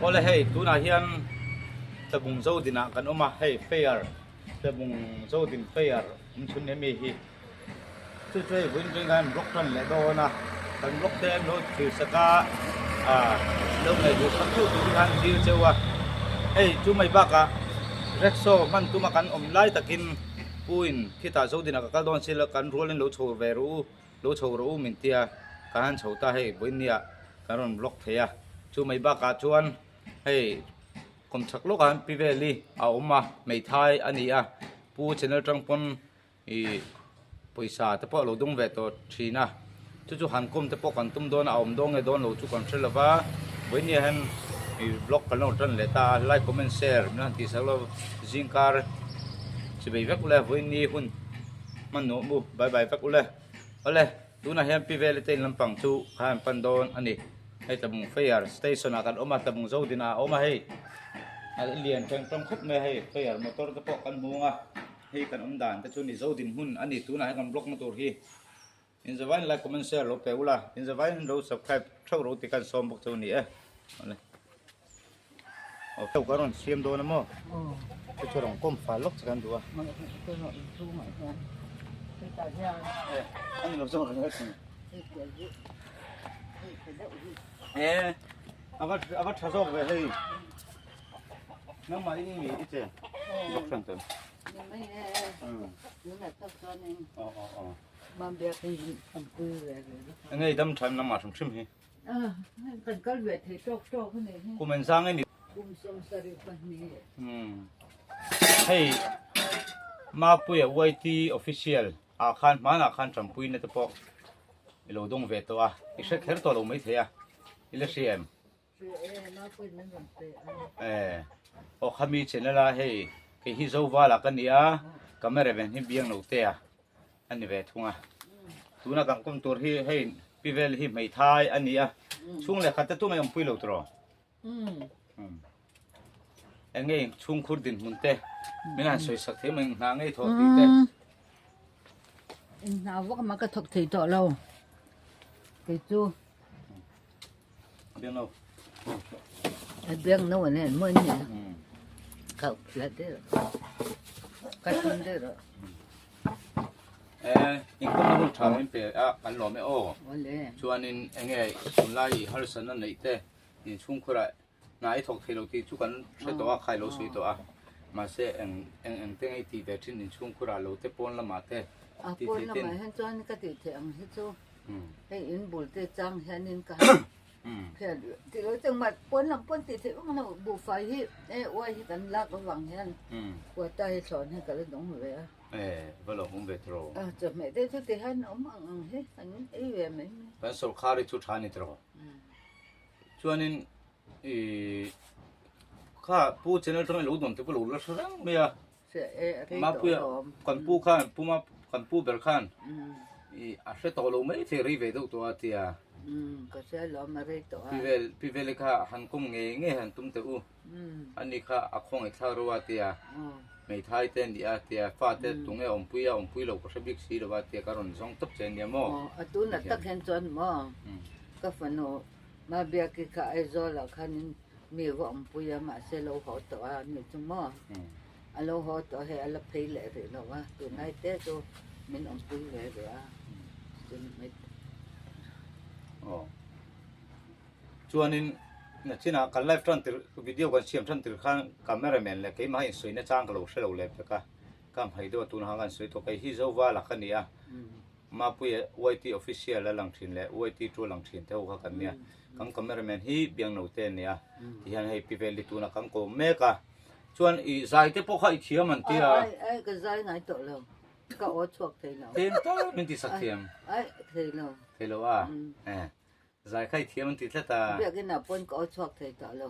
Awle hei tunah hian Tlabung Zodinah kan awm a, hei fair Tlabung Zodin fair awm chhun em mi hi chu chu hei vawiin atangin khan block tan leh dawn a, kan block te an lo thlir sak a, ah lo ngaihtuah sak deuh tur khan dil cheu a, hei chu mai bakah rickshaw hman tuma kan awm lai takin Pu in khitah Zodinah ka kal dawn si lo kan rualin lo chho ve rawh u. Lo chho rawh u min tia ka han chho ta hei vawinia kan rawn vlog thei a, chu mai bakah chuan hei kawmchhak lawkah hian pi veli a awm a hmeithai a ni a, pu channel tang pawn ih pawisa te pawh a lo dawng ve tawh thin a, chu chu han kawm te pawh kan tum dawn a, a awm dawn nge dawn lo chu kan hre lo va, vawinia hian ih vlog kan lo tan leh ta a, like comment share min han tih sak lo zingkar chivei vek ule vawiini hun. Hman nuam u, bye bye vek ule. Awle, tunah hian Pi Veli te in lampang chu kha an pan dawn a ni. Hei Tlabung Fire Station ah kan awm a, Tlabung Zodin ah a awm a hei. A lian teng tawng khawp mai a hei, Fire motor te pawh kan hmu ang a. Hei kan awm dan te chu ni Zodin hmun a ni, tunah hian kan block na tur hi. In zavaiin like, comment, share lo pe ula, in zavaiin lo subscribe theuh ro tih kan sawm bawk chu a ni e. Awle. Aw ka rawn siam dawn a maw? Chu chu rawn kawm fal lawk che kan duh a. A ni lo zawk ang thing. E ava ava tha zawk ve hei. Nangmah in mi i che. Bawk hran tan. Aw aw aw. Engei dam than nangmah hrim hrim hi. Kan kal ve thei tawk tawk a nih hi. Kum engzang a ni? Kum 72. Hei Mapuia YT official ah khan hmanah khan tanpuina te pawh i lo dawng ve tawh a, i hre kher tawh lo maithei a, i la hria em? Hria e, Mapuiin min rawn pe a. Eh, aw khami channel a hei kei hi Zovala ka ni a, camera ven hi biang lo te a. a ni ve thung a tuna kan kawm tur hi hei pi vel hi hmeithai a ni a chhung leh khat te tumah awmpui lo tawh eng nge chhung khur din hmun te min han sawi sak thei mai hna ngei thawh tih te in hna vak ma ka thawk thei tawh lo kei chu biang no biang no an en mawi ni ka la de ka tum de ro Eh, in kawm na hun tha min pe a kan lawm e aw. Chuanin enge tunlai i harsatna neih te in chhungkhurah hna i thawk thei lo tih chu kan hre tawh a, khai lo sawi tawh a. Mahse eng eng eng te nge i tih ve thin in chhungkhurah lo te pawn lamah te A pawn lamah hian chuan ka tih theih ang hi chu hei in bul te chang hianin ka han phiat tih lo chang mah pawn lam pawn tih theih vak lo buhfai hi e uai hi kan lak avang hian quota hi thlawn hi ka la dawng ve a. E va lo awm ve tawh. A chawhmeh te chu ti hian awm ang ang hi an ei ve mai mai. Kan sawrkhar hi chu tha a ni tawh. Chuanin i kha pu channel tanga lo dawn te pawh lo la hre reng mai a. Mapuia kan pu khan pu ma kan pu ber khan i a hre tawh lo mai thei rei ve deuh tawh a tia. Ka hria lawm a rei tawh a. Pi vel pi veli kha han kawm ngei ngei han tum teh u. Ani kha a khawngaih thlak reuh a tia hmeithai te ania tia fate tunge awmpui a awmpui lo ka hre bik si lo a tia ka rawn zawng tawp che ania maw. Aw a tunah tak hian chuan maw ka fanu Mabiaki kha Aizawl ah khanin mi va awmpui a mahse lo haw tawh a ni chu maw a lo haw tawh hei a la phei leh rih lo a tunlai te chu min awmpui ve ve a chumi. Aw. Chuanin nachinah kan live tan tir video kan siam tan tir khan camera man leh keimah a insawi nachang ka lo hre lo leh pek a, ka hmai deuh a tunah khan kan sawi tawh kei hi Zovala ka ni a, Mapuia YT official a lang thin leh YT tu a lang thin te ho kha kan nia, kan camera man hi Biangnote a nia tihian hei pi vel hi tunah kan ko mek a, chuan i zai te pawh kha i thiam an tia. Ai ai ka zai ngai tawh lo, ka aw chhuak thei lo. Tlem tal min ti sak thiam. Ai thei lo. Thei lo a, eh. Zai kha i thiam an ti tlat a. Biakin ah pawn ka aw chhuak thei tawh lo.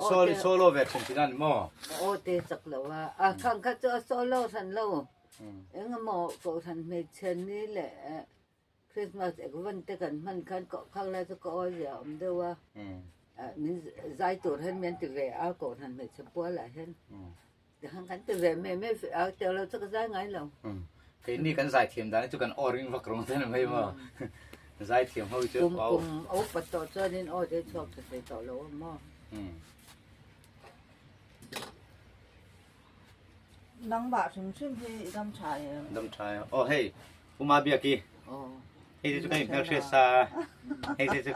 Solo solo ve thin thin a ni maw? Ka aw te chak lo a. A khang kha chu a solo hran lo. Engemaw kohhran hmeichhe ni leh Christmas ekvan te kan hman khan khang lai chu ka aw zia awm deuh a. Min zai tur hian min ti ve a kohhran hmeichhe pual ah hian. Tikhan kan ti ve mai mai a tel lo chu ka zai ngai lo. Keini kan zai thiam dan hi chu kan aw ring vak rawng te ni mai maw. Zaithiam ho hi chu Kum kum a upat tawh chuanin aw te chhuak tha thei tawh lo a maw? Nangmah hrim hrim hi i dam tha em? Dam tha e. Aw hei Uma Biaki. Hei te chu ka inhmel hriat sa a. Hei te chu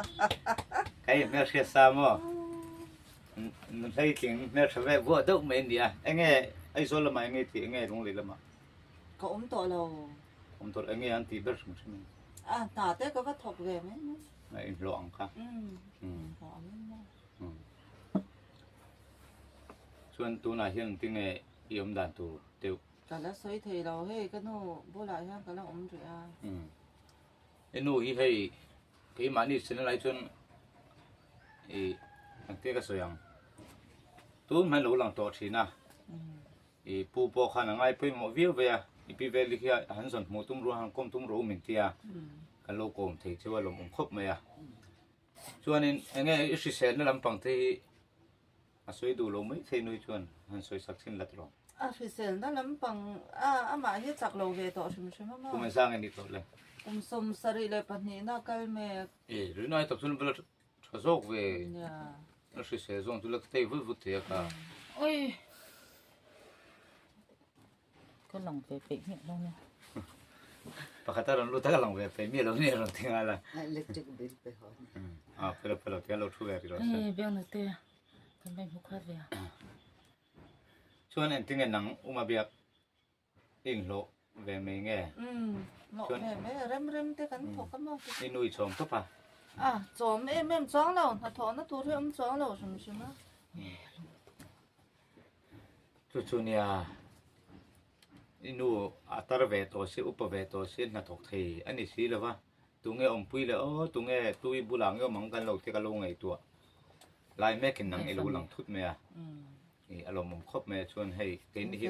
ka inhmel hriat sa maw? Hleitling hmel tha ve vuah deuh mai a ni a. Enge Aizawl lamah enge tih enge Lunglei lamah? Ka awm tawh lo. Awm tawh lo. Enge an tih ber hrim hrim in? A hna te ka va thawk ve mai mai. A inhlawh ang kha. Inhlawh ang in maw. Chuan tunah hian engtin nge i awm dan tur deuh? Ka la sawi thei lo hei ka nu bulah hian ka la awm rih a. I nu hi hei keimahni channel ah hi chuan i engtia ka sawi ang tun hmai lo lang tawh thin a i pu pawh khan a ngai pawimawh viau ve a i pi veli hi han zawn hmuh tum rual han kawm tum rawh u min tia kan lo kawm thei chu a lawmawm khawp mai a chuanin enge i hriselna lampang te hi A sawi duh lo mai thei nui chuan han sawi sak thin lat rawh. A hriselna lampang a amah hi chak lo ve tawh hrim hrim a maw? Kum engzang nge ni tawh le? Kum 72 na kal mek. E, rinai tak chuan va la tha zawk ve. Nia. A hrisel zawng chu la tei vut vut thei a ka. Oi. Ka lang ve peih miah lo nia. Pakhat a rawn lut a ka lang ve peih miah lo nia rawn ti nghal a. Electric bill pe haw ni. A pe lo pe lo ti a lo thu ve rih rawh se. Hei biakna te kan va inhmu khat ve a. Chuan engtinge nang Uma biak i inhlawh ve mai nge? Umm hlawh ve mai a rem rem te kan thawk a maw. I nu i chawm tawp a. A chawm em em chuang lo hnathawhna tur hi a awm chuang lo hrim hrim a. Chu chu nia i nu a tar ve tawh si upa ve tawh si hnathawk thei a ni si lo va tunge awmpui leh aw tunge tui bulah nge awm ang kan lo ti ka lo ngaihtuah lai mek in nang i lo lang thut mai a ih a lawmawm khawp mai a chuan hei keini hi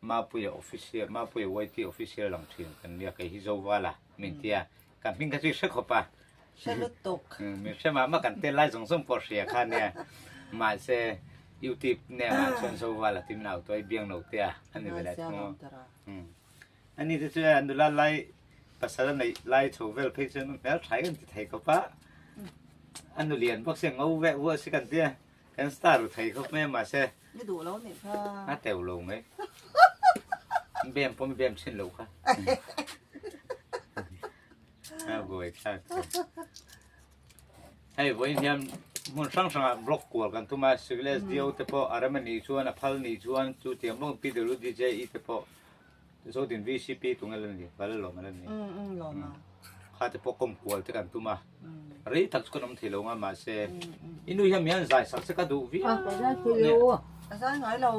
Mapuia official Mapuia YT official lang thin kan nia kei hi Zovala min tia ka hming kha chu i hre khawp a. Hre lutuk. Min hre mah mah kan tel lai zawng zawng pawh hria kha nia. Mahse YouTube name ah chuan Zovala tih min au tawh a, i biang lo te a, a ni ve leh thung a. Ani te chu a nula lai pasal a neih lai chho vel phei chuan hmel tha kan ti thei khawp a. A nu lian bawk si a ngo veh vuah si kan tia kan star ru thei khawp mai a mahse. Ni duh lo nih kha. A teu lo mai. Bem pawh mi bem thin lo kha. A buai thlak che. Hei vawiin hian hmun hrang hrangah block kual kan tum a, Civil SDO te pawh a rem a nih chuan a phal nih chuan chu tiang bawk PWDJE te pawh Zodin VCP tunge la ni, Vala lawm a la ni. Kha te pawh kawm kual te kan tum a, rei tak chu kan awm thei lo nga mahse i nu hian mi an zai sak che ka duh viau. A zai ngai lo.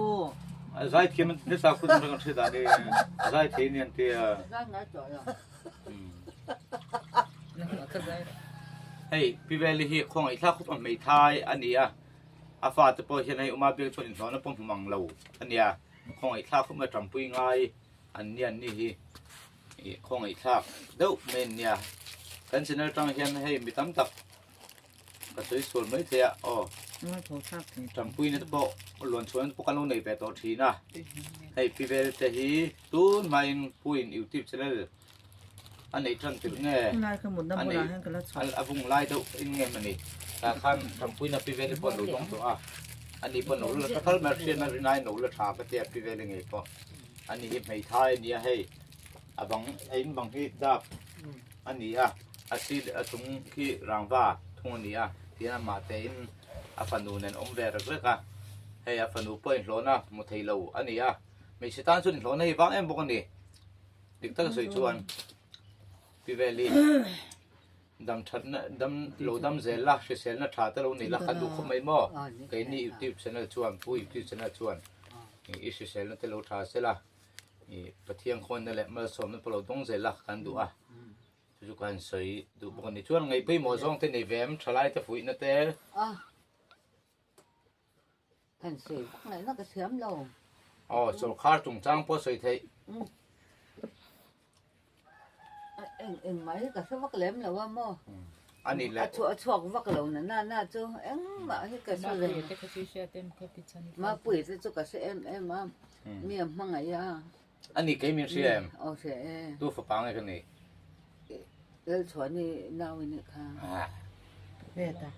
A zai thiam an ti sa khut kan hre dan i a zai thei ni an ti a. Zai ngai tawh lo. Hei Pi Veli hi khawngaih thlak khawp a hmeithai a ni a, a fate pawh hian hei Uma biak chuan inhlawhna pawh hmu mang lo a nia, khawngaih thlak khawp mai tanpui ngai an nia an ni hi ih khawngaih thlak deuh mai an nia. Kan channel atang hian hei mi tam tak ka sawi sual mai thei a aw tanpuina te pawh luan chhuahna te pawh kan lo nei ve tawh thin a, hei Pi Veli te hi tun hmain Puin YouTube channel a neih tan tirh nge a neih a vung lai deuh in nge mawni tah khan Thampuina pi veli pawh an lo dawng tawh a ani pawh an lo la tha kal mai a hriatna rinai an lo la tha ka tia pi veli ngei pawh ani hi hmeithai a nia hei a bang a in bang hi dap a ni a a sir a chung khi rangva thung a ni a tihian amah te in a fanu nen awm ve rek rek a hei a fanu pawh inhlawhna hmu thei lo a ni a hmeichhe tan chuan inhlawhna hi vang em bawk a ni. Dik tak sawi chuan Pi Veli dam thatna dam lo dam zel la hriselna tha te lo nei la kan duh khawp mai maw keini youtube channel chuan pu youtube channel chuan i hriselna te lo tha sela i Pathian khawnna leh malsawmna pawh lo dawng zel la kan duh a chu chu ka han sawi duh bawk a ni chuan ngaih pawimawh zawng te nei ve em thalai te fuihna te Kan sawi vak ngaihna ka thiam lo. Aw, sawrkhar chungchang pawh sawi theih. Eng eng mah hi ka hre vak lem lo a maw. A nih leh. A chhuak a chhuak vak lo na na na chu engmah hi ka hre ve. Mapuia te kha chu i hriat em kha pi chhan i Mapuia te chu ka hre em em a. Mi a hmangaih a. A nih kei min hria em? Aw hria e. Tu fapa nge ka nih? Lalchhuani nau i nih kha. Veta.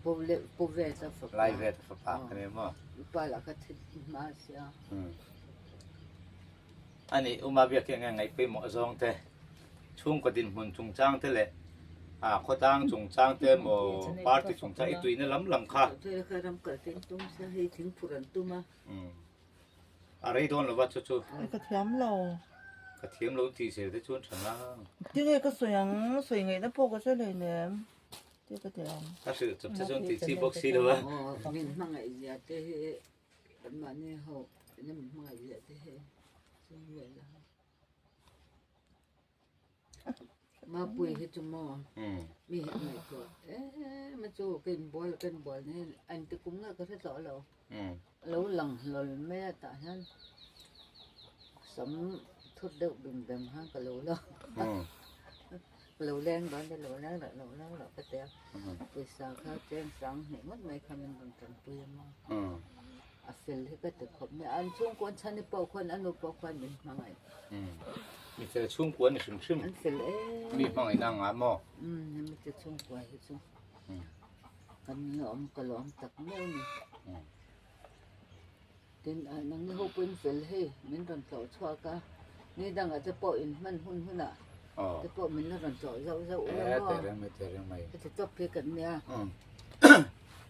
Pu le pu Veta fapa. Lai Veta fapa ka ni maw? Pa lah kha thi hma a si a. Ani Uma biakinn nge ngaih pawimawh zawng te, chhungkaw dinhmun chungchang te leh khawtlang chungchang te maw party chungchang i tuihna lam lam kha. Kha ram kal te an tum sia hei thingphur an tum a. A rei dawn lova chu chu. Ka thiam lo. Ka thiam lo tih zel te chuan tha nang. Tinge ka sawi ang, sawi ngaihna pawh ka hre hlei nem. Ti ka ti ang. Ka hrilh chawp che chuan tih chi bawk si lova. Aw min hmangaih zia te hi kan mahni ho ina min hmangaih zia te hi sawi ve la. Mapui hi chu maw mi hi a ngaihtuah em a chu ka inbual ka inbual ni a inti kum nge ka hre tawh lo lo lang hlawl mai a tah hian sam thut deuh bim bem khan ka lo la ka lo leng dawn te lo leng loh lo leng loh ka tia pawisa kha cheng sang hnih ngawt mai kha min rawn tanpui a maw a fel hi ka ti khawp mai a an chhungkaw an chhan hi pawh khuan a nu pawh khuan min hmangaih. Mi fel chhungkua ni hrim hrim. An fel em. Mi hmangaihna ang ah maw? Umm hemi te chhungkua hi chu kan lawm ka lawm tak meuh ni. Tin ah nangni ho pawhin fel hei min rawn tlawh chhuak a ni dangah te pawh in hman hun hunah te pawh min la rawn tlawh zauh zauh ula maw? Eh teh reng mai teh reng mai. Heti tawp hi kan nia.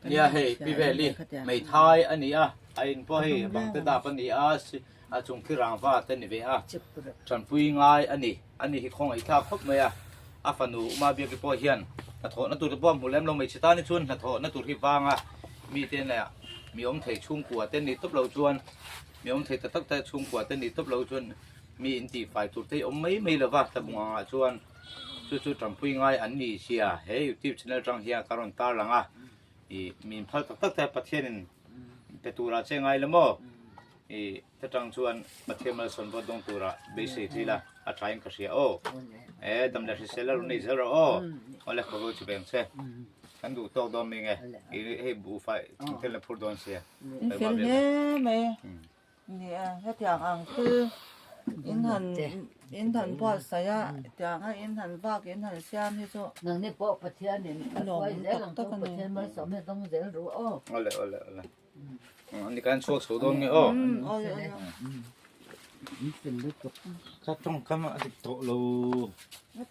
Nia hei Pi Veli hmeithai a ni a, a in pawh hei bang te dap a ni a, a chung khi rangva te ni ve a, tanpui ngai a ni, a ni hi khawngaihthlak khawp mai a, a fanu Uma Biaki pawh hian hnathawhna tur te pawh a hmu lem lo mai, chita ni chuan hnathawhna tur hi vang a, mi te leh mi awm thei chhungkua te ni tawp lo chuan mi awm thei ta tak tak chhungkua te ni tawp lo chuan mi in tihfai tur te hi awm mai mai lova tlabung angah chuan. Chu chu tanpui ngai an ni sia he youtube channel atang hian ka rawn tar lang a ih min phal tak tak te Pathianin pe tura che ngai la maw ih ta tang chuan Pathian malsawn vawt dawng tura beisei thei la a tha in ka hria aw e dam leh hrisel la rawn nei zel rawh aw awle khaw chu beng che kan duh tawk dawn mi nge ih hei buhfai thingthel la phur dawn sia In fel hle mai. Nia, hetiang ang thil in han in han buatsaih a, tiang a in han vak in han siam hi chu Nangni pawh Pathianin a lawm hruai zel tak ang chu tak a ni. Pathian malsawm hi dawng zel ru aw. Awle awle awle. Ani kan chhuak chho dawn nge aw. Awle awle. In fel lutuk. Ka tawngkam a dik tawh lo.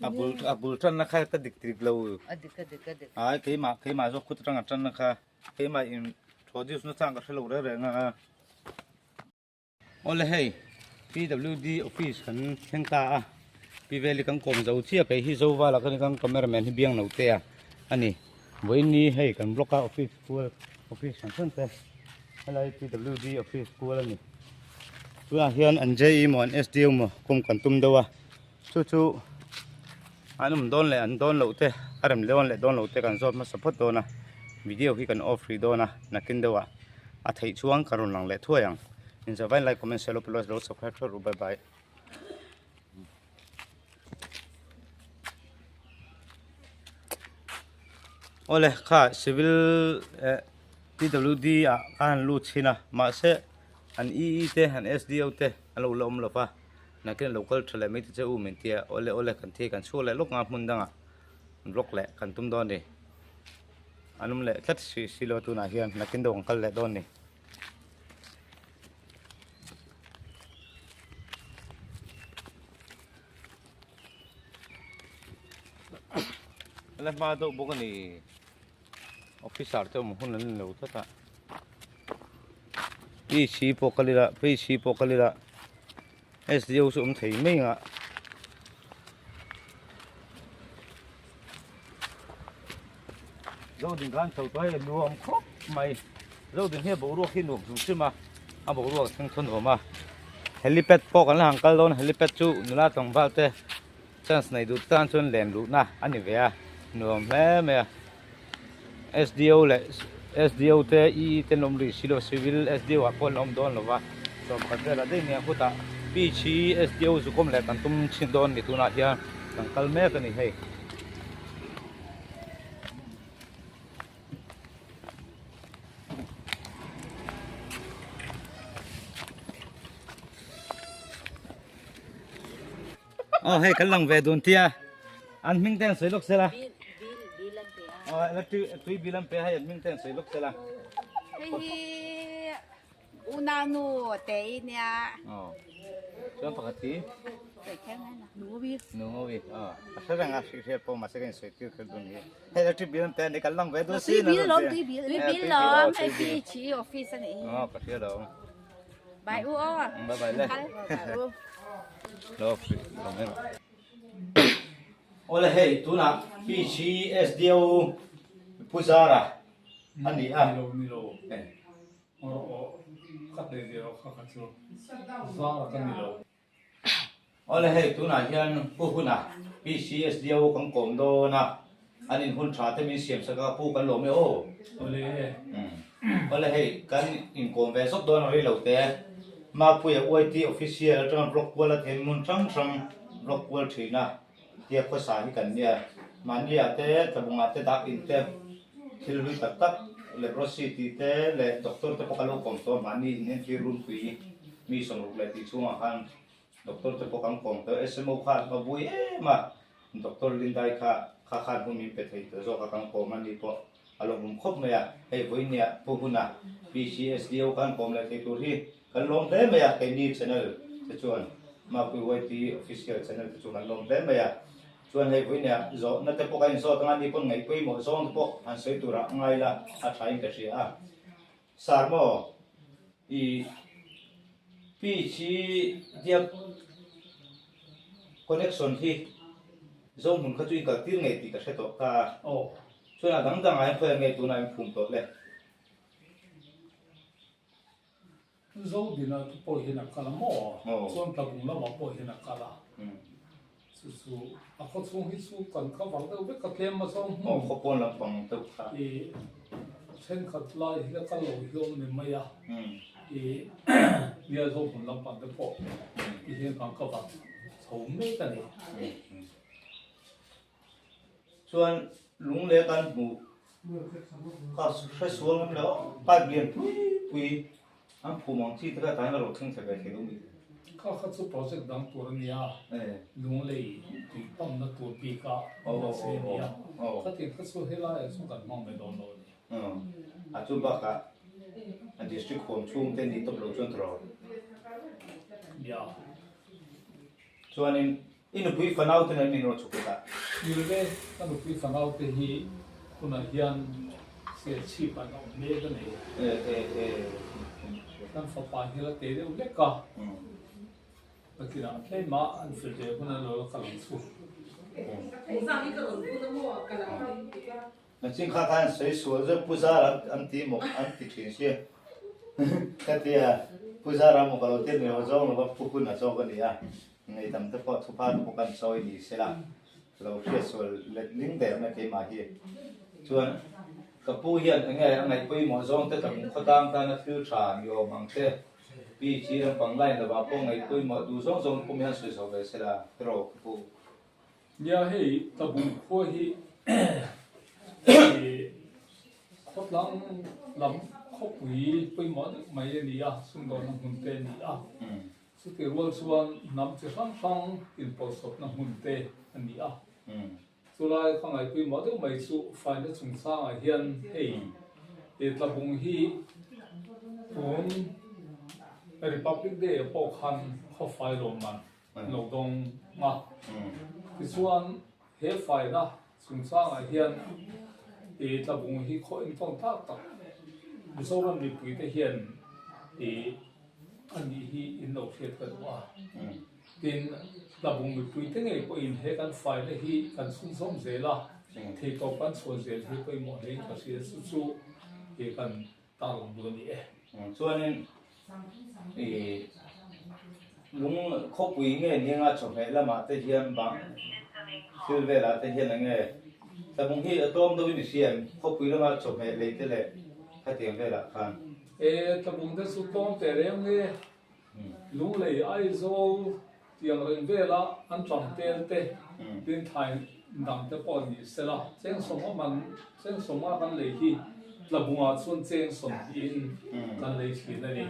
A bul a bul tanna kha ka dik dik lo. A dik a dik a dik. Ai keimah keimah zawk khut atanga tanna kha. Keimah in produce na chang ka hre lo reng reng a. Awle hei PWD office kan thleng ta a, Pi Veli kan kawm zo chiah kei hi Zovala ka ni kan cameraman hi biang no te a ani. Vawiin ni hei kan block a office kual office hran hran te helai PWD office kual a ni. Tunah hian an JE maw an SDO maw kum kan tum deuh a chu chu an awm dawn leh an dawn loh te a rem dawn leh dawn loh te kan zawt hmasa phawt dawn a video hi kan off rih dawn a nakin deuh ah a theih chuan ka rawn lang leh thuai ang inzavain like comment share lo plus lo subscribe theuh ru bye bye. Awle kha civil eh PWD ah khan an lut thin a mahse an EE te an SDO te an lo la awm lo va. Nakin lo kal tha leh mai te che u min tia awle awle kan thi kan chhuak leh lawk nga hmun dangah vlog leh kan tum dawn ni an awm leh tlat si si lo tunah hian nakin deuh kan kal leh dawn ni. La hma deuh bawk a ni officer te awm hun an ni lo tlat a PC pawh kal ila PC pawh kal ila SDO chu awm thei mai ang a Zodin khan chho tawh hei nuam khawp mai Zodin hi a boruak hi nuam hrim hrim a a boruak thleng thawn awm a helipad pawh kan la han kal dawn helipad chu nula tlangval te chance nei duh tan chuan len luhna a ni ve a nuam hle mai a SDO leh SDO te EE te an awm rih si lo civil SDO ah pawh an awm dawn lo va sawmkhat velah daih nia khutah pitch hi SDO zukawm leh kan tum chhin dawn a ni tunah hian kan kal mek a ni hei. Aw hei kan lang ve dun tia. An hming te an sawi lawk sela. Aw electric tui bill an pe a hei an hming te an sawi lawk sela. Hei hi unau nu te i nia. Aw chuan pakhat hi. Sawi kher ngai na. Nu ngawi aw a hre reng a hri hriat pawh mahse ka insawi tir kher dawn hi. Hei electric bill an pe a ni kan lang ve dawn si Tui bill lawm tui bill. Tui bill lawm hei PHE office a nih hi. Aw ka hria lo. Bye u aw. Bye bye le. Bye u. Lo hri lo mai rawh. Awle hei tunah PCSDO Pu Zara a ni a. Ni lo ni lo rawh aw ka hlei ve rawh kha kha chu Zara ka ni lo. Awle hei tunah hian Pu Huna PCSDO kan kawm dawn a, an in hun tha te min siam sak a Pu kan lawm e aw. Awle. Awle hei kan inkawm ve zawk dawn a rei lo te. Mapuia YT official atanga vlog kual a then hmun hrang hrang vlog kual thin a tia khawsa hi kan nia. Mahnia te tlabungah te dak in te thil hlui tak tak leprosy tih te leh doctor te pawh kan lo kawm tawh a mahni in entir runpui mi 60 leh tih chhungah khan Doctor te pawh kan kawm tawh SMO kha an hma bui em a, Doctor Lindai kha kha khan hun min pe thei tawh zawk a kan kawm a ni pawh a lo vum khawp mai a, hei vawinia Pu Huna PCSDO khan kawm leh thei tur hi kan lawm hle mai a, keini channel te chuan Mapui YT official channel te chu kan lawm hle mai a, chuan hei vawinia zawhna te pawh kan inzawt anga ni pawn ngaih pawimawh zawng te pawh han sawi turah ngai la a tha in ka hria a. Sir maw i pitch hi diak connection hi Zohmun kha chu i kal tir ngei tih ka hre tawh ta a. Chuan a dang dang ah hian khawiah nge tunah in phum tawh le? Zodina te pawh hian a kal a maw? Chuan Tlabung lamah pawh hian a kal a. Chu chu a khaw chhung hi chu kan cover deuh vek a tlem a zawng hmun. Aw khaw pawn lampang deuh kha. I thenkhat lai hi a kal lo hi awm ni mai a. I nia Zohmun lampang te pawh ti hian kan cover chho mek a ni. Chuan lung leh kan hmuh kha hre sual ngam lo pipe lian pui pui an phum ang chi te kha tlai in a rawh thleng thla ve thei lo mi. Kha kha chu project dang tur a nia, lung lei tui pump na tur bik a se a nia, khatiang kha chu helaiah chuan kan hmang mai dawn lo a ni. A chu bakah a district huam chhung te ni tawp lo chuan tawrh. Nia. Chuanin I nupui fanau te nen min rawn chhuk ta. Nilve, ka nupui fanau te hi hunah hian Serchhip an awm mek a ni. Kan fapa hi la te deuh lek a, nakinah tleimah an fel ve hun a lo la kal ang chu. Nachin kha khan sawi sual zeuh Pu Zara an ti maw an ti thin sia ka tia Pu Zara maw ka lo tir ni lo zawng lova Pu Hun a zawk a ni a ngaihdam te pawh thupa te pawh kan sawi ni sela lo hriat sual let ling der mai keimah hi chuan ka pu hian enge a ngaih pawimawh zawng te tlabung khawtlang tana thil tha ni awm ang te pi chi lampang line lovah pawh ngaih pawimawh duh zawng zawng pum hian sawi zo ve sela tiraw ka pu. Nia hei Tlabung khua hi khawtlang lam khawpui pawimawh deuh mai a ni a, sumdawnna hmun te a ni a. Chutih rual chuan hnam chi hrang hrang inpawlhsawpna hmun te a ni a. Chulai ka ngaih pawimawh deuh mai chu faina chungchangah hian hei Tlabung hi tun Republic Day ah pawh khan khawfai lawmman lo dawng a. Tichuan, he faina chungchangah hian i Tlabung hi khaw intawn tak tak Mizoram mipuite hian i a nih hi in lo hriat ka duh a. Tin, Tlabung mipuite ngei pawhin he kan faina hi kan chhunzawm zel a, theitawp kan chhuah zel hi pawimawh hlein ka hria chu chu i kan tarlang duh a ni e. Chuanin i lung khawpui nge nia chawhmeh lamah te hian bang thil velah te hian enge tlabung hi a tlawm deuhin i hria em khawpui lama chawhmeh lei te leh khatiang velah khan. E tlabung te chu tlawm teh reng nge Lunglei Aizawl tiang reng vela an tang tel te tin thlai dang te pawh ni sela cheng sawma man cheng sawma kan lei hi Tlabungah chuan cheng sawmhnihin kan lei thin a ni.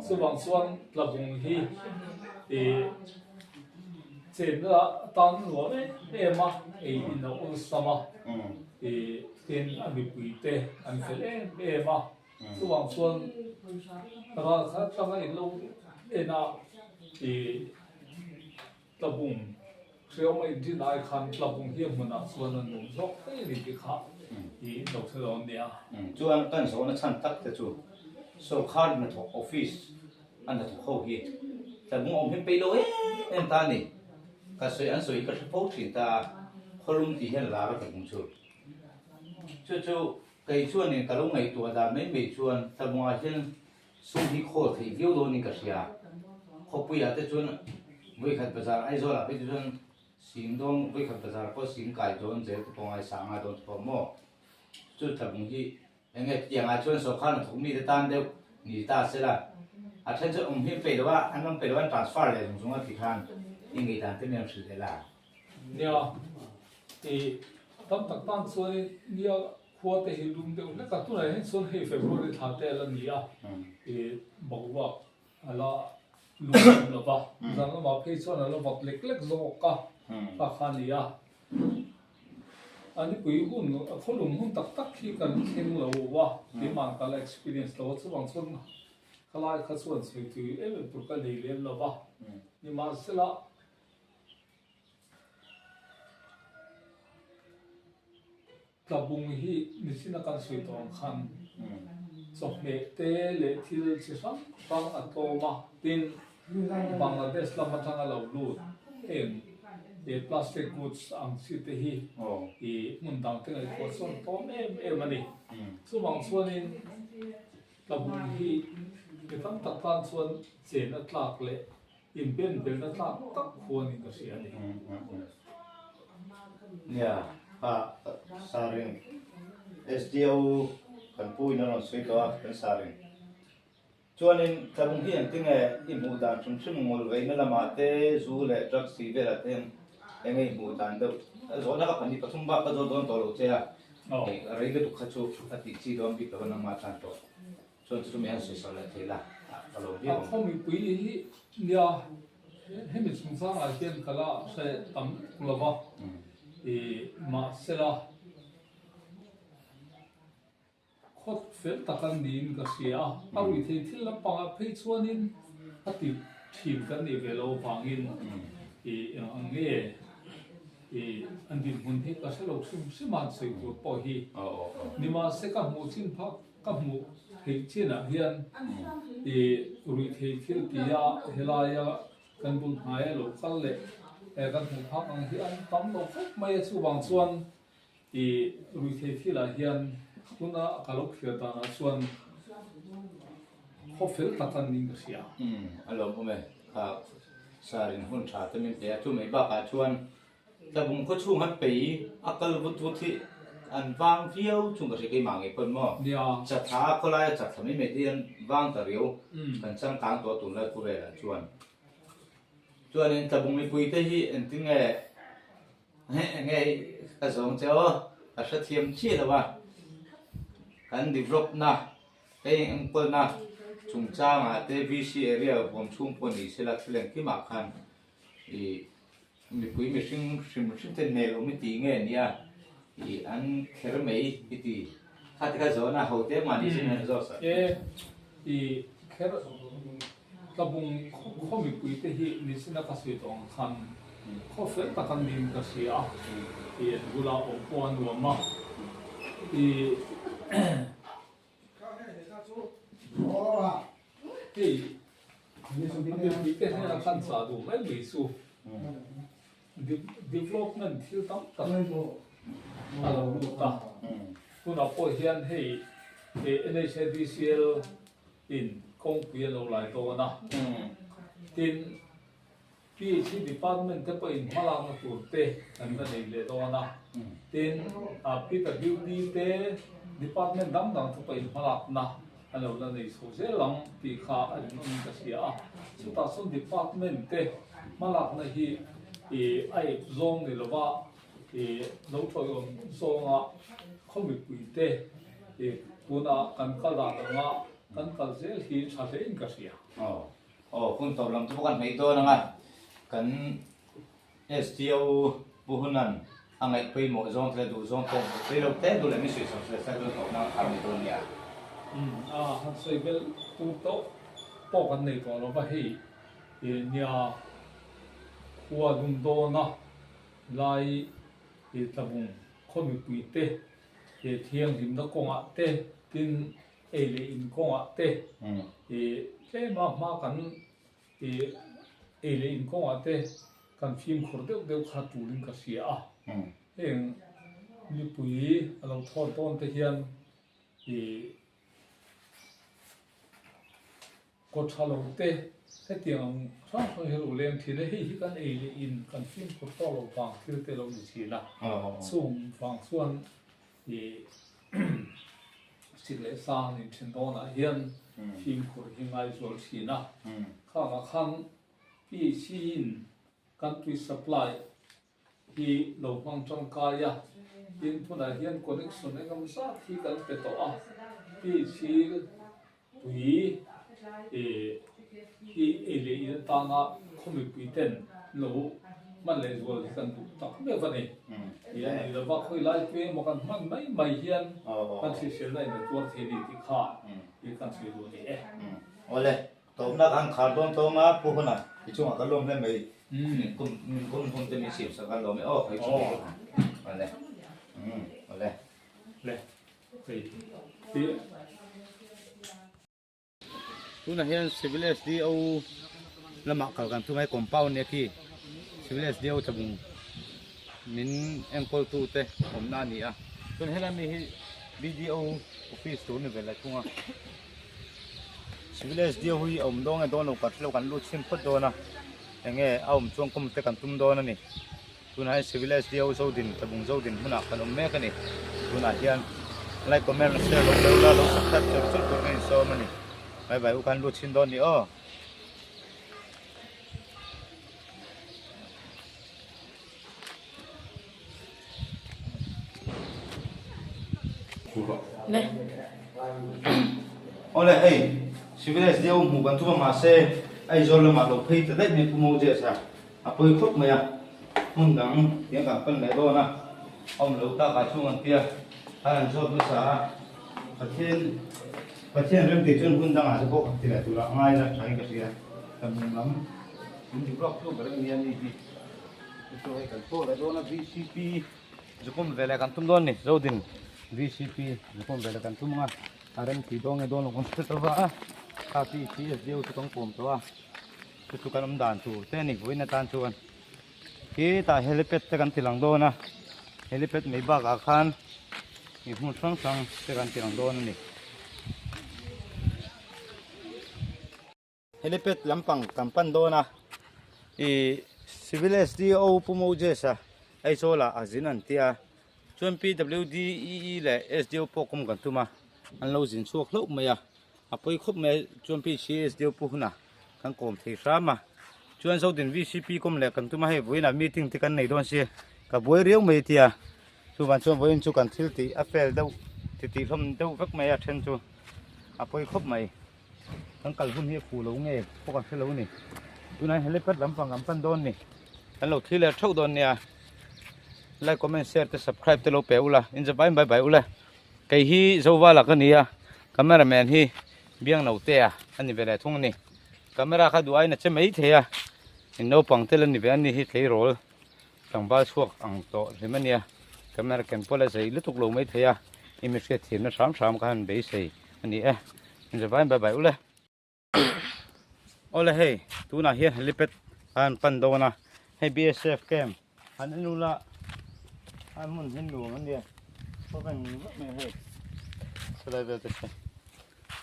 Chuvang chuan Tlabung hi ih. Chenna atan nuam em em a, ei in a awlsam a, ih tin a mipui te an fel em em a, chuvang chuan ral khat atanga in lo en a ih tlabung hreawm a inrin ai khan tlabung hi a hmunah chuan a nuam zawk daih a ni tih kha ih in lo hre dawn nia. Chuan kan zawhna chhan tak te chu sawrkar hnathawk office A hnathawk ho hi tlabung awm hi peih lo em em ta a ni. Ka sawi an sawi hi ka hre fo thin ta a, khawlum tih hian lar a tlabung chu. Chu chu kei chuanin ka lo ngaihtuah dan mai mai chuan tlabungah hian sum hi khawl theih viau dawnin ka hria. Khawpuiah te chuan vawikhat bazar Aizawlah phei te chuan sing dawn vawikhat bazar pawh sing kai dawn zel te pawh ngaisang a dawn te pawh maw. Chu tlabung hi Enge tiangah chuan sawrkar hnathawk mite tan deuh ni ta se la, a then chuan awm hi an peih lo a, an awm peih lo a, an transfer leh zung zung a ti khan i ngei dan te mian hrilh leh la. Nia, i tam tak tan chuanin nia khua te hi lum deuh hlek a, tunah hian chuan hei February thla te a la ni a, i boruak a la lum lem lo va, zan lamah phei chuan a la vawt lek lek zawk a, kha kha a ni a. A nipui hun, a khawlum hun tak tak hi kan thleng lo a, keimah ka la experience lo a, chuvang chuan khalai kha chuan sawi tui em em tur ka nei lem lo va, nimahsela Tlabung hi nichin a kan sawi tawh ang khan chawhmeh te leh thil chi hrang hrang a tlawm a, tin Bangladesh lam atanga lo lut heng he plastic goods ang chi te hi ih hmun dang te ngaihtuah chuan tlawm em em a ni. Chuvang chuanin Tlabung hi mi tam tak tan chuan chen a tlak leh Inben belna tlak tak khuanin ka hria a ni. Nia, kha saring SDO kan pu in a rawn sawi tawh a, kan saring. Chuanin tlabung hi engtinge i hmuh dan hrim hrim ngawl veina lamah te, zu leh drugs tih velah te hian enge i hmuh dan deuh? Zawhna ka pahnih pathum bak ka zawt dawn tawh lo che a, rei lutuk kha chu a tih chi dawn bik lo a nangmah tan tawh. Chuan chu mi han sawi sawi leh thei la, ka lo viau ang. A khaw mipui hi nia hemi chungchangah hian ka la hre tam lutuk lo va, i mahsela khaw fel tak an niin ka hria a, a rui thei thil lampangah phei chuanin a ti thin kan nih ve loh avangin i eng ang nge i an dinhmun hi ka hre lo hrim hrim a an sawi tur pawh hi nimahse ka hmuh chin phak Ka hmuh theih chinah hian i ruihthei thil tia helaia kan bul hnaia lo kal leh kan hmuh phak ang hi an tam lo khawp mai a, chuvang chuan i ruihthei thilah hian tuna ka lo thlir danah chuan khaw fel tak an ning ka hria. Umm a lawmawm e, kha sar in hun tha te min pe a, chu mai bakah chuan Tlabung khaw chhung han pei a kal vut vut hi an vang viau chung ka hria keimah ngei pawn maw? Chatha khawlaia chatha mai mai te hian vang ta riau kan changkang tawh a tunlai khawvelah chuan. Chuanin tlabung mipui te hi engtin nge enge ka zawng che aw ka hrethiam chiah lo a, kan develop na hei enkawlna chungchangah te VC area huam chhung pawh ni sela thil engkimah khan ih Mipui mihring hrim hrim te hmel awm i tih nge nia i an kher mai i ti kha ti kha zawn a ho te mahni sin hian a zawk sak. E i kher tlabung khaw mipui te hi nichin a ka sawi tawh ang khan khaw fel tak an niin ka hria a i an bula awm pawh a nuam a i Hei mipui te hnena khan chah duh mai mai chu development thil tam tak a lo lut a, tunah pawh hian hei NHADCL in kawngpui a lo lai dawn a, tin PHE Department te pawhin hmalakna tur te kan la nei leh dawn a, tin PWD te Department dang dang te pawhin hmalakna an lo la nei chho zel ang tih kha a rinawmin ka hria a. Chutah chuan Department te hmalakna hi a ep zawng ni lova lo tawiawm zawnga khaw mipui te tuna kan kal dan anga kan kal zel hi tha hlein ka hria. Aw hun tawp lam chu pawh kan hnaih dawn ang a, kan SDO Pu Hunan a ngaih pawimawh zawng te leh duh zawng te rei lo te duh leh min sawi sak se se chu tawhna a thar mai dawn nia. Umm a han sawi belh tur tawh pawh kan nei tawh lo va hei nia khua lung dawna lai tlabung khaw mipui te thianghlimna kawngah te tin ei leh in kawngah te tlema hma kan ei leh in kawngah te kan fimkhur deuh deuh kha tulin ka hria a. Heng mipui a lo thawn tawn te hian kaw tha lo te hetiang ang hrang hrang hi a lo leng thin a, hei hi kan ei leh in kan fimkhur tawk lo vang thil te lo ni thin a, chung vang chuan Sik leh sang in then dawnah hian fimkhur hi ngaizual thin a, khangah khan PHC in kan tui supply hi lo hmang tangkai a, tin tunah hian connection engemaw zat hi kan pe tawh a, PHC Tui hi ei leh in atana khaw mipui ten lo hman leh zual hi kan duh tak meuh a ni. Ti a ni lova khawi lai tui emaw kan hman mai mai hian kan hriselna in a tuar thei a ni tih kha i kan sawi duh a ni e. Awle, tawpna kan khar dawn tawng a, Pu Huna i chungah ka lawm hle mai. Min kum hun te min siam sak a lawm e aw, hei chu. Awle, awle. Le. Tunah hian Civil SDO lamah kal kan tum a hei compound nia khi Civil SDO tlabung min enkawl tu te awmna a ni a chuan helai mi hi BDO office tur a ni ve leh thung a Civil SDO hi a awm dawn nge dawn lo ka hrelo kan lut chhin phawt dawn a enge a awm chuan kawm te kan tum dawn a ni. Tunah hian Civil SDO Zodin Tlabung Zodin hmunah kan awm mek a ni. Tunah hian like comment share lo deuh la lo subscribe chur chur tur ka insawm a ni. Bye bye u khan lut chhin dawn ni aw. Awle hei Civil SDO hmuh kan tum a mahse Aizawl lamah lo phei ta daih mai Pu Moses a. A pawi khawp mai a, hmun dang tiang kan pan leh dawn a, a awm lo tak ah chuan kan tia, khan an zawt nasa a, Pathian Pathian rem tih chuan hun dangah te pawh ti leh turah ngai la thain ka hria, kan hmun lam min duh ruak chu ber ania ni hi, chu chu hei kan thaw leh dawn a VCP zukawm ve leh kan tum dawn a ni, Zodin VCP zukawm ve leh kan tum ang a, a rem tih dawn nge dawn lo kan hre ta va a, kha PCSDO chu kan kawm tawh a. Chu chu kan awm dan tur te a ni vawiin atan chuan khitah helipad te kan ti lang dawn a helipad mai bakah khan ih hmun hrang hrang te kan ti lang dawn a ni. Helipad lampang kan pan dawn a ih civil SDO Pu Moses a Aizawl ah a zin an tia chuan PWDEE leh SDO pawh kawm kan tum a an lo zin chhuak hlauh mai a. A pawi khawp mai chuan PCS deuh pawh hunah kan kawm thei hram a, chuan Zodin VCP kawm leh kan tum a hei vawiinah meeting te kan nei dawn sia ka buai riau mai tia chuvang chuan vawiin chu kan thil tih a fel deuh ti tih hlawm deuh vek mai a then chu a pawi khawp mai kan kal hun hi a khuh lo nge pawh kan hre lo a ni tunah hian helipad lampang kan pan dawn a ni kan lo thlir leh theuh dawn nia like comment share te subscribe te lo pe ula inzavain bye bye ula. Kei hi Zovala ka ni a, camera man hi Biangnotea a ni ve leh thung a ni. Camera kha duh aiin a che mai thei a, in naupang tel a ni ve a ni hi tleirawl tlangval chhuak ang tawh hlim a nia. Camera ken pawh la zei lutuk lo mai thei a, i mi hriatthiamna hram hram kha han beisei a ni e. Inzavain bye bye ule. Awle hei tunah hian helipad a han pan dawn a hei BSF camp han en ula a hmun hi nuam a nia khawvel vek mai hei helai vel te saw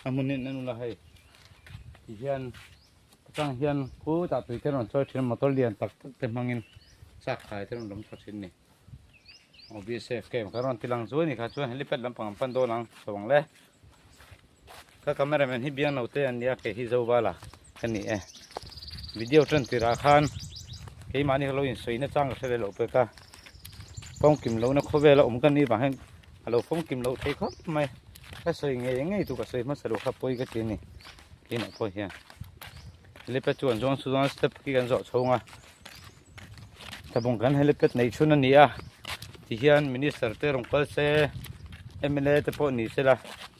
a hmun hi en ula hei ti hian atang hian khutah tui te rawn chawi thin a motor lian tak tak te hmangin chak khai te rawn lam tha thin a ni aw BSF camp kha rawn ti lang zuai a ni kha chuan helipad lampang an pan dawn ang chho ang le. Ka cameraman hi biang lo te an nia kei hi Zovala ka ni e. Video tan tirah khan keimahni ka lo insawi na chang ka hre ve loh pek a. Fawmkim lohna khawvela awm ka nih vang hian a lo fawmkim loh thei khawp mai. Ka sawi ngei ngei tur ka sawi hmasa lo kha pawi ka ti a ni keimah pawh hian. Helipad chu an zawng chu chuan step khi kan zawh chhung a. Tlabung kan helipad neih chhun a ni a tihian minister te rawn kal se mla te pawh ni sela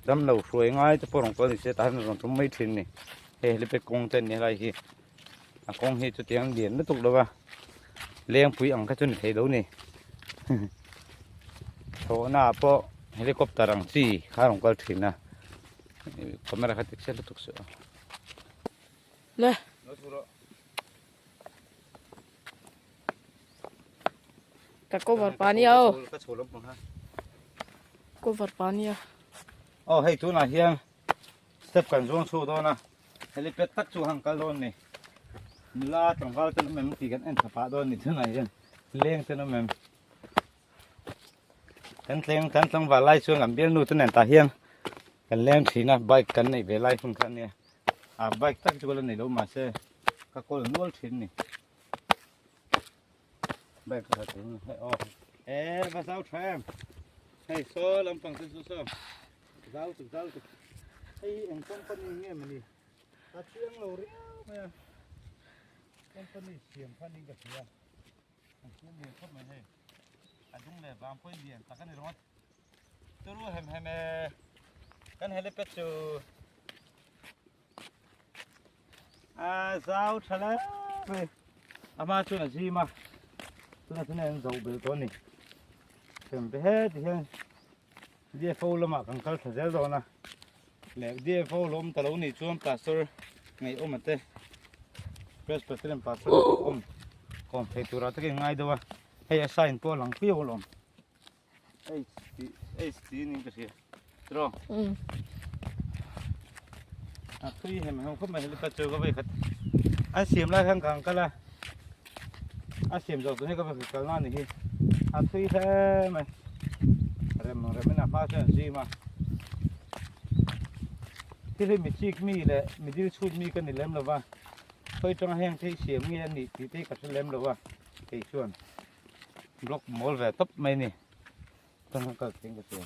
damlo hruai ngai te pawh rawn kal ni se tah hian a rawn tum mai thin a ni hei helipad kawng te a ni helai hi a kawng hi chutiang lian lutuk lo va lengpui ang kha chu ni thei lo ni thlawhna ah pawh helicopter ang chi kha a rawn kal thin a camera kha tik se lutuk suh a. Le. Ka cover pa nia aw. Cover pa nia. Aw hei tunah hian step kan zuang chhuak dawn a helipad tak chu han kal dawn ni nula tlangval te an awm em tih kan en thla pah dawn ni tunah hian leng te an awm em kan tleng kan tlangval lai chuan kan bialnu te nen tah hian kan leng thin a bike kan neih ve lai hun kha ania a bike tak chu ka la nei lo mahse ka kawl nual thin ni bike ka tha hei aw e va zau tha em hei saw lampang te chu saw zau tuk zau tuk hei eng company nge mawni a chiang lo riau mai a company siam kha niin ka hria An siam lian khawp mai hei. A dung leh vang pawhin lian tak a ni ringawt. Turu hem hem e. Kan helipad chu a zau tha hle mai. A hma chuan a zim a, tunah chuan an zoh belh tawh a ni. Them ve heti hian DFO lamah kan kal thla zel dawn a. Leh DFO lo awm ta lo nih chuan pastor ngaihawm te Presbyterian pastor awm kawm thei turah te ka inngai deuh a hei a sign pawh a lang piau alawm H tih H tih niin ka hria tiraw a thui hem hem khawp mai helipad chu ka vei khat an siam lai khan ka han kal a a siam zawh tur hi ka vei khat kalna a ni hi a thui hle mai rem rem in a hma chuan a zim a thil hi mi chik mi leh mi dil chhut mi ka ni lem lo va khawi tanga heng te hi siam nge a nih tih te hi ka hre lem lo va kei chuan block mawl ve tawp mai a ni chuan ka kal thei in ka hria.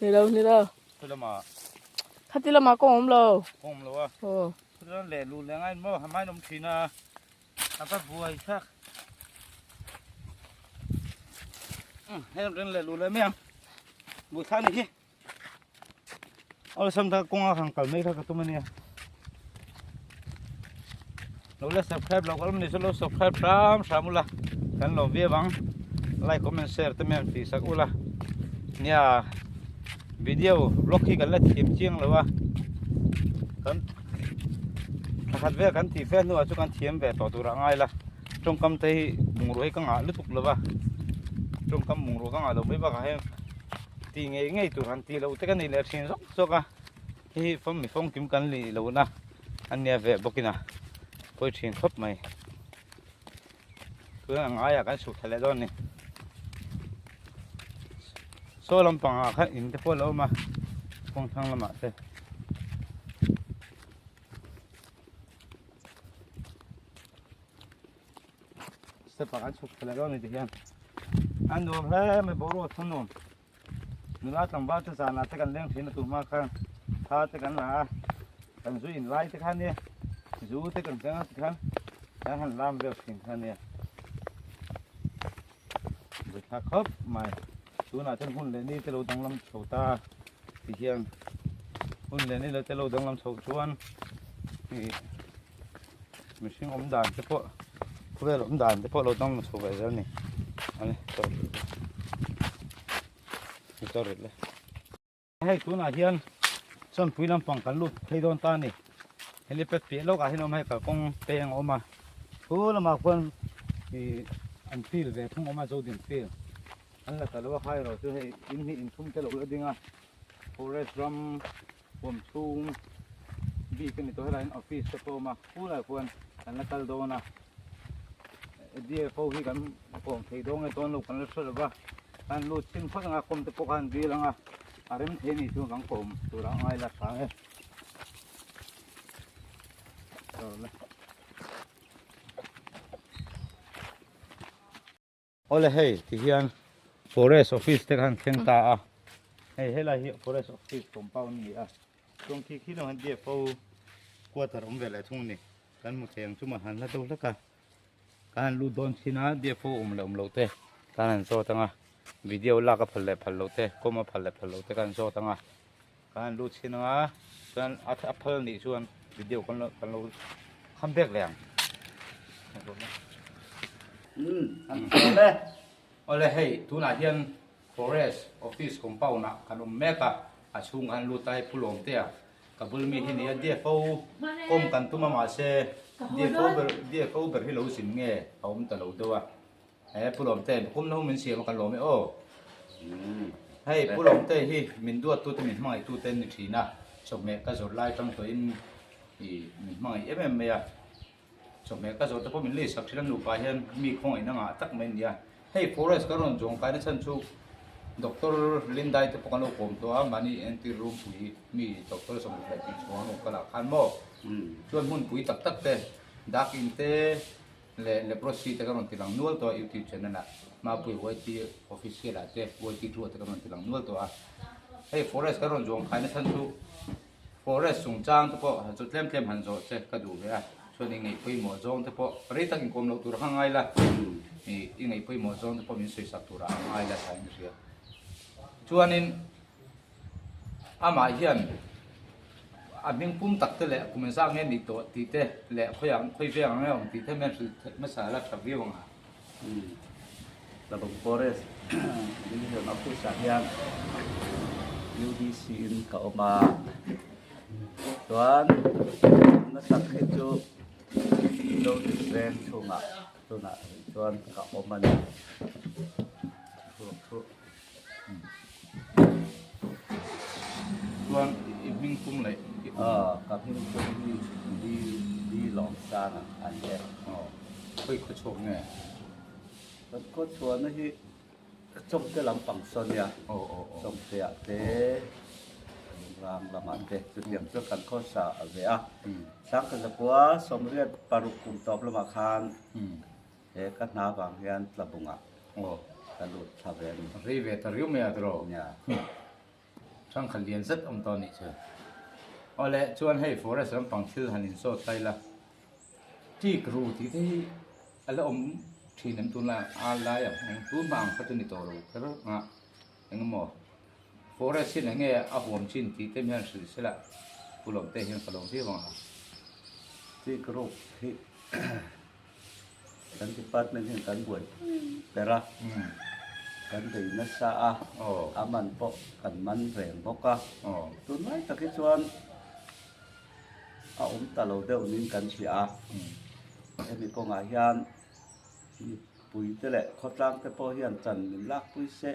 Ni lo ni lo. Khati lamah kawng awm lo. Kawng awm lo a. Aw. Chuan leh lu leh ngai maw hamain awm thin a. A va buai thlak. Hei ring leh lu leh mai ang. Buai thlak ni hi. Awlsam taka kawnga han kal mai kha ka tum ania. Lo la subscribe lo kalm ni chu lo subscribe hram hram ula kan lo viau ang like comment share te mai tih sak ula nia video vlog hi kan la thiam chiang lo a kan thakhat vel kan tih fel hnuah chu kan thiam ve tawh tur a ngai la tawngkam te hi bungrua hi ka ngah lutuk lo va tawngkam bungrua ka ngah lo mai bakah hian Tih ngei ngei tur han tih loh te ka nei leh thin zawk zawk a, hei hi fawm mi fawngkim kan lih lohna a nia ve bawkin a pawi thin khawp mai. Tuna ang aiah kan chhuk thla leh dawn a ni. Saw lampangah khan in te pawh a lo awm a, kawngthlang lamah te. Step ah kan chhuk thla leh dawn a ni tihian a nuam hle mai boruak chu a nuam nula tlangval te zanah te kan leng thin a tuhma khan thla te kan la a kan zu in lai te kha nia zu te kan keng a tikhan kan han lam vel thin kha nia buaithlak khawp mai tunah chuan hun leh ni te lo danglam chho ta tihian hun leh ni te lo danglam chho chuan ih mihring awm dan te pawh khawvel awm dan te pawh lo danglam chho ve zel a ni ani hei tunah hian chawnpui lampang kan lut phei dawn ta a ni helipad piah lawkah hian a awm a hei kalkawng peng a awm a chu lamah khuan ih an field ve thung a awm a zodin field an la ta lo a khai erawh chu hei in hnih inthum te lo la ding a forest ram huam chhung bik a ni tawh helaiah hian office te pawh a awm a khulaiah khuan kan la kal dawn a DFO hi kan kawm thei dawn nge dawn lo kan la hre lo va kan lut chhin phawt anga kawm te pawh khan dil anga a rem thei ni chu kan kawm tur a ngai la hrang e. Awle hei ti hian forest office te khan thleng ta a hei helai hi forest office compound a ni a chuan khi khi lamah hian DFO quarter awm ve leh thung a ni kan hmu thei ang chu mah han hla deuh hlek a kan han lut dawn chin a DFO awm leh awm loh te kan han zawt ang a video lak a phal leh phal loh te kawm a phal leh phal loh te kan han zawt ang a kan han lut chin ang a chuan a phal a nih chuan video kan lo kan lo kham vek leh ang awle hei tunah hian forest office compound ah kan awm mek a a chhung khan lut a hei Pu Lawmtea ka bul mi hi nia DFO kawm kan tum a mahse DFO ber DFO ber hi lo zin nge a awm ta lo deuh a. He Pu Lawmte kum na hun min siam a kan lawm e aw. Hei Pu Lawmte hi min duat tute min hmangaih tute an ni thin a, chawhmeh ka zawrh lai tang tawhin i min hmangaih em em mai a. Chawhmeh ka zawrh te pawh min lei sak thin a nupa hian mi khawngaihna ngah tak mai a ni a. Hei forest kan rawn zawng kai na chhan chu Doctor Lindai te pawh kan lo kawm tawh a, mahni entir rumpui mi Doctor Sawmhmuh tih chhuang an awm kal ah khan maw chuan hmunpui tak tak te dak in te leh leprosy te ka rawn ti lang nual tawh a youtube channel ah Mapui YT official ah te YT thu ah te ka rawn ti lang nual tawh a hei forest ka rawn zuang khai na chhan chu forest chungchang te pawh han chu tlem tlem han zawh che ka duh ve a chuan i ngaih pawimawh zawng te pawh rei tak inkawm loh tur kha ngai la ih i ngaih pawimawh zawng te pawh min sawi sak turah a ngai la thain ka hria chuanin Amah hian a hming pum tak te leh kum engzah nge nih tawh tih te leh khawiah khawi veng ang nge awm tih te hian hrilh theih hmasa la tha viau ang a. Tlabung Forest Division Office ah hian UDC in ka awm a, chuan na tak hi chu Zodin veng chhungah tunah chuan ka awm a ni. Chuan i hming pum leh i kum. Aw ka hming pum hi Di Di Lawm Sang a ni e. Aw khawi khaw chhuak nge? Kan khaw chhuahna hi Chawngte lampang saw nia. Aw aw aw. Chawngte ah te Lungrang lamah te chutiang chuan kan khaw sa ve a. Sangkazakua sawmriat paruk kum tawp lamah khan He ka hna vang hian tlabungah ka lut thla ve a ni. Rei ve ta riau mai a tiraw? Nia. Thangkhat lian zet awm tawh a nih chu. Awle chuan hei forest lampang thil han insawt ta ila teak ru tih te hi a la awm thin em tunlai a lai ang eng tun hma ang kha chu ni tawh lo kher a eng emaw forest hian eng nge a huam chin tih te hian hrilh sela Pu Lawmte hian ka lo viau ang a. Teak ru hi Kan department hian kan buai ber a, kan bei nasa a, a man pawh kan man reng bawk a. Tunlai tak hi chuan a awm ta lo deuh niin kan hria a, hemi kawngah hian mipuite leh khawtlang te pawh hian chan min lakpui se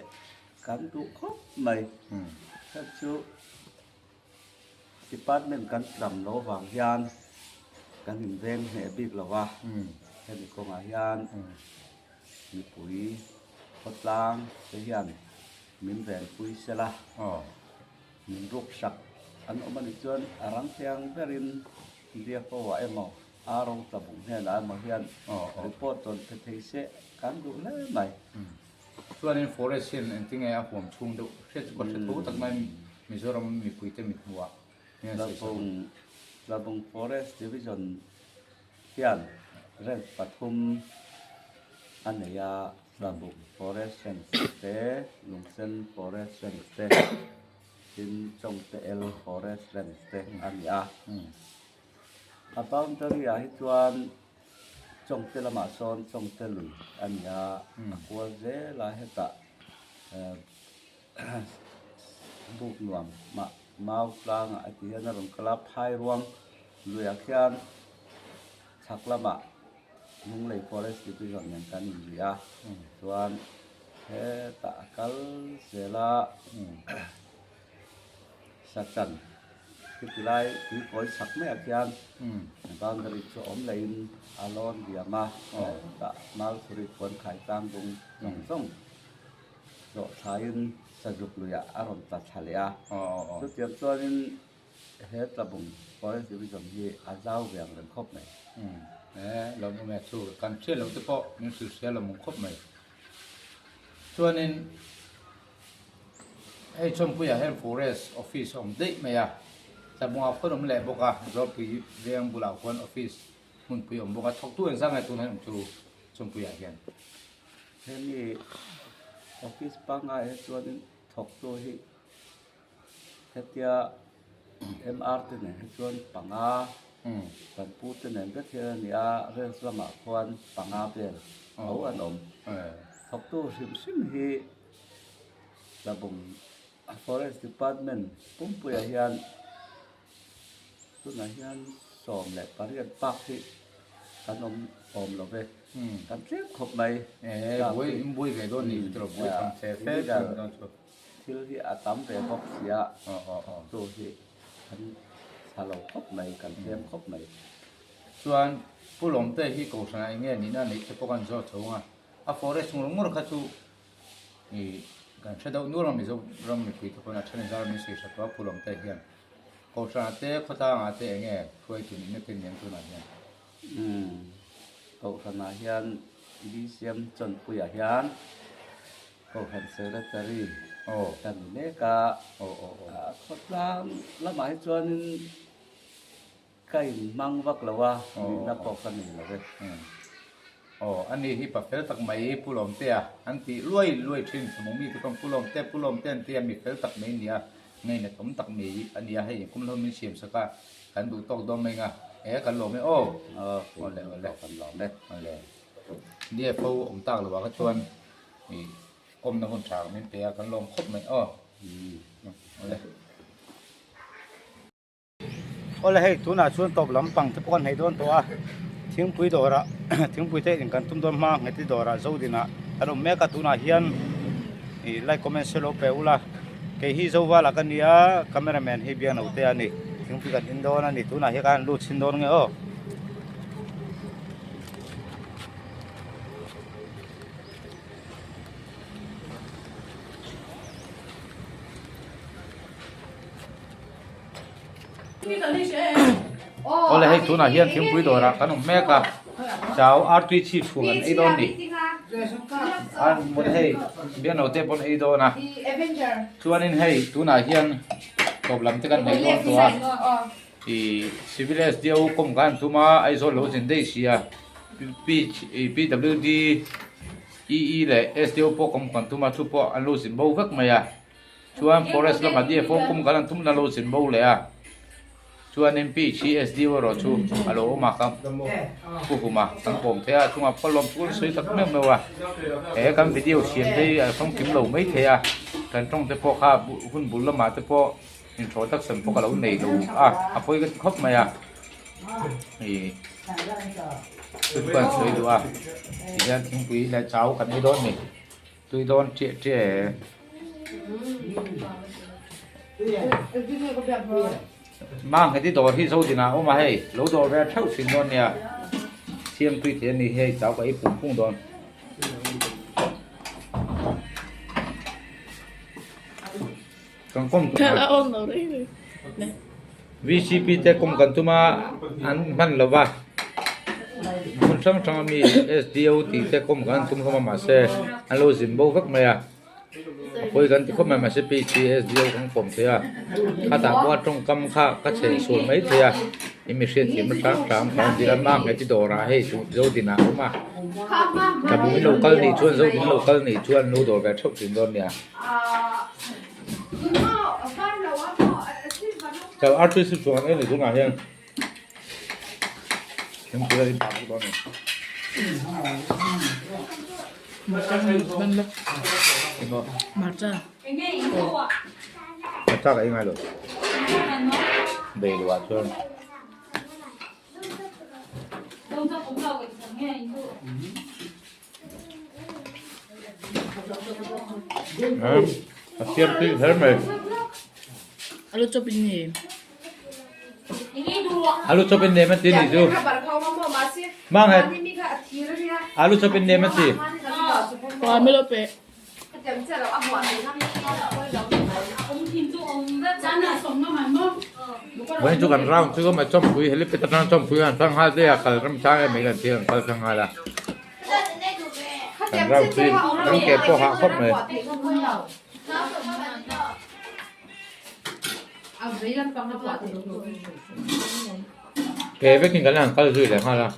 kan duh khawp mai. Heng chu Department kan tlam lo vang hian kan inveng hneh bik lo a, hemi kawngah hian mipui khawtlang te hian min venpui sela, min ruksak an awm a nih chuan a rang thiang berin DFO ah emaw RO tlabung hnenah emaw hian report rawn pe thei se kan duh hle mai. Chuanin forest hian engtinge a huam chhung deuh hriat chu ka hre tho tak mai Mizoram mipuite mit hmuhah hian sawi sak. Tlabung Forest Division hian ranch pathum a nei a, Tlabung Forest Ranch te, Lungsen Forest Ranch te, tin Chawngte El Forest Ranch te a ni a. A boundary ah hi chuan Chawngte lamah sawn Chawngte lui a ni a, a kual zel a hetah buk nuam mah mau tlangah a ti hian a rawn kal a, Phairuang luiah khian chhak lamah Lunglei Forest Division nen kan inri a, chuan hetah a kal zel a. Sachan khiti lai tuikawi chhak maiah khian boundary chu awm lehin a lawn diam a, hetah Malsuri khuan khai tlang dung zawng zawng zawh thlaiin Sazuk luiah a rawn tla thla leh a. Chutiang chuanin he Tlabung Forest Division hi a zau ve ang reng khawp mai. He lawmawm e chu kan hriat loh te pawh min hrilh hria lawmawm khawp mai. Chuanin hei Chawmpuiah hian Forest Office a awm daih mai a, Tlabungah khuan awm leh bawk a, Zawlpui veng bulah khuan Office hmunpui a awm bawk a, thawktu engzah nge tunah hian awm chu Chawmpuiah hian. Hemi Office pangngai hi chuanin thawktu hi hetia MR te nen hi chuan panga kan pu te nen vek hian a ni a, range lamah khuan panga vel tho an awm. Thawktu hrim hrim hi Tlabung Forest Department pumpuiah hian tunah hian 18 bak hi kan awm awm lo ve, kan tlem khawp mai. Thil hi a tam ve bawk sia, thawktu hi kan tha lo khawp mai, kan tlem khawp mai. Chuan Pu Lawmte hi Kohhranah eng nge nihna neih te pawh kan zawt chho ang a, a forest ngawr ngawr kha chu ih kan hre deuh nual ang Mizoram mipui te pawn a then zar min sawi hre tawh a Pu Lawmte hian Kohhranah te khawtlangah te eng nge hruaitu nihna te ni ang tunah hian. Umm Kohhranah hian BCM Chawnpuiah hian. Kohhran Secretary ka ni mek a, khawtlang lamah hi chuanin ka inhmang vak lo a, nihna pawh ka nei lo e. Aw, ani hi pa fel tak mai Pu Lawmtea an tih luai luai thin Thlamung mite pawh Pu Lawmte, Pu Lawmte an ti a, mi fel tak mai a ni a, ngainat awm tak mai a ni a, hei engkum hlawm min siam sak a, kan duh tawk dawn mai nga, e kan lawm e aw. Awle awle. Kan lawm e. Awle. DFO awm tak lo ah kha chuan ih kawmna hun tha min pe a kan lawm khawp mai aw awle. Awle hei tunah chuan tawp lampang te pawh kan hei dawn tawh a thingpui dawrah thingpui te in kan tum dawn hma nghet i dawrah Zodinah kan awm mek a tunah hian ih like comment share lo pe ula kei hi Zovala ka nia camera man hi Biangnote a ni thingpui kan in dawn a ni tunah hian kan lut chhin dawn nge aw. Awle hei tunah hian thingpui dawrah kan awm mek a chau artui chhip chhung an ei dawn ni an hmun hei biangno te pawn ei dawn a chuanin hei tunah hian tawp lam te kan hnaih dawn tawh a. Ih civil SDO kawm khan an tum a Aizawl lo zin daih si a PWD EE leh SDO pawh kawm kan tum a chu pawh an lo zin bo vek mai a chuan forest lamah DFO kawm kan an tum na lo zin bo leh a chuanin PHC SDO erawh chu a lo awm a ka pu hum a kan kawm thei a chungah pawh lawm chu an sawi tak meuh meuh a he kan video siam te hi a famkim lo maithei a kan tawng te pawh kha hun bul lamah te pawh. Inthaw tak sem pawh ka lo nei lo a, a pawi ka ti khawp mai a, ih chu chu kan sawi duh a, tihian thingpui leh chau kan ei dawn a ni, tui dawn chiah chiah e. Mang heti dawr hi Zodinah a awm a hei, lo dawr ve theuh thin dawn nia, siam tui thei a ni hei chau ka ei pung pung dawn. Kan kawm tum a. VCP te kawm kan tum a an hman lo va hmun hrang hrang ami SDO tih te kawm kan tum hlawm a mahse an lo zin bo vek mai a a pawi kan ti khawp mai mahse PC SDO kan kawm thei a khatah pawh a tawngkam kha ka chhe sual mai thei a i mi hriatthiam na hrang hrang kha an zir a ma nghet i dawrah hei Zodinah a awm a Tlabung in lo kal nih chuan Zodin lo kal nih chuan lo dawr ve theuh thin dawn nia. Chau artist hi chuan en tunah hian thingpui a in phah bawk dawn a ni. Engmaw? Hmarcha. Hmarcha ka ei ngai lo. Bei luah chuan. A siam tui kher mai. Alu chop in ni. Alu chop in nem an ti ni chu. Mang het. Alu chop in nem an ti. Kwa melo pe. Vawiin chu kan round chu awm a chawmpui helipad atang chawmpui an fang nghal daih a kal ram chang em mai kan thil an kal thang nghal a. Kan round tui kan ke pawh hah khawp mai. Ke vekin kan han kal zui leh nghal a.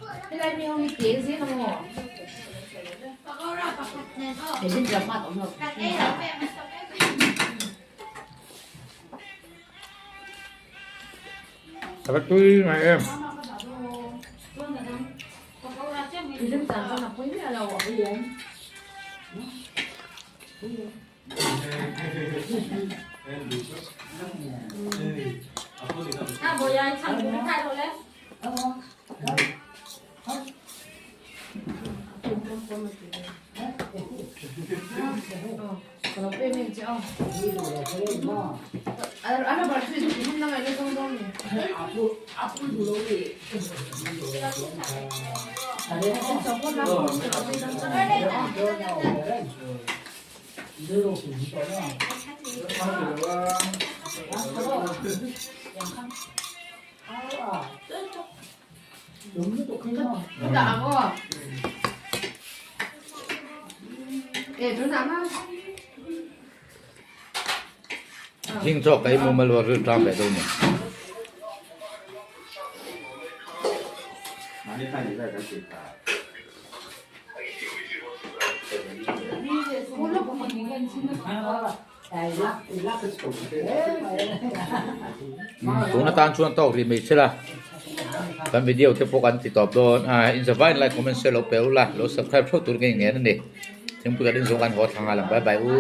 A va tui ngai em. Zing chaw ka imu malua ril tang ve deuh ni. Tuna tan chuan tawk rih mai chhela kan video te pawh kan ti tawp dawn a in zavai in like comment share lo pe ula lo subscribe theuh tur ngei ngen a ni thingpui kan inzawng kan haw thla nghal ang bye bye u.